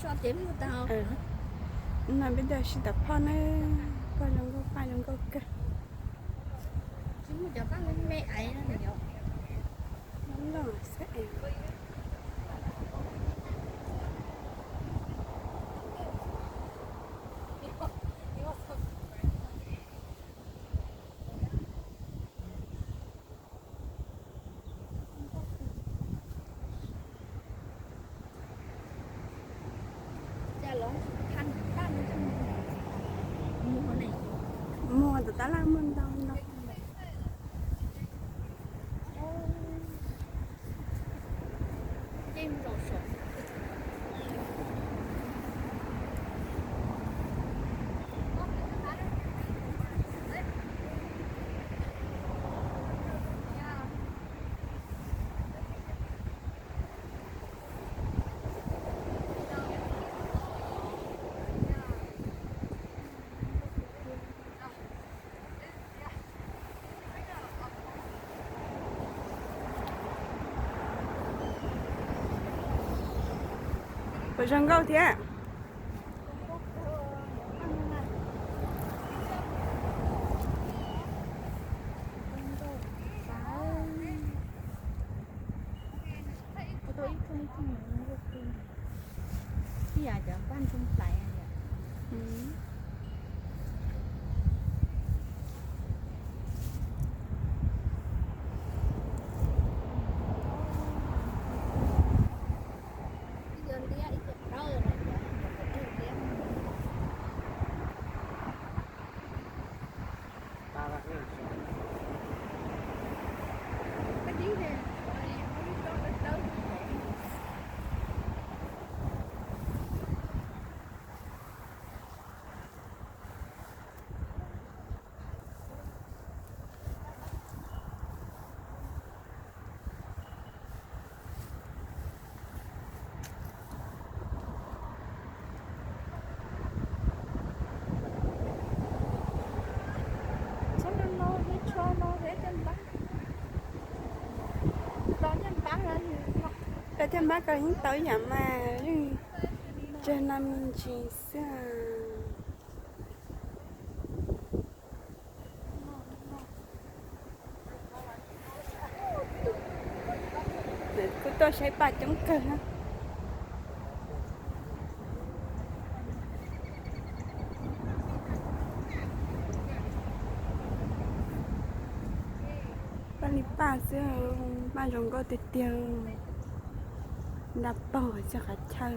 Ces no peb tuaj sib tom phoj na, pog zoo nkauj paj zoo nkauj kawg. Loj xwb es. Muag tom tab laj muaj ntau no. Puas zoo nkauj thiab? Ib yam cov paj ntxoog hlais. Peb thiaj npab koj yeej tau ib yam mas, yeej tsawg no me ntsis xwb. Kuv tuaj saib paj coob kawg na. Paj li paj xwb, paj zoo nkauj tiag tiag. Nta paug txog qhov chaw.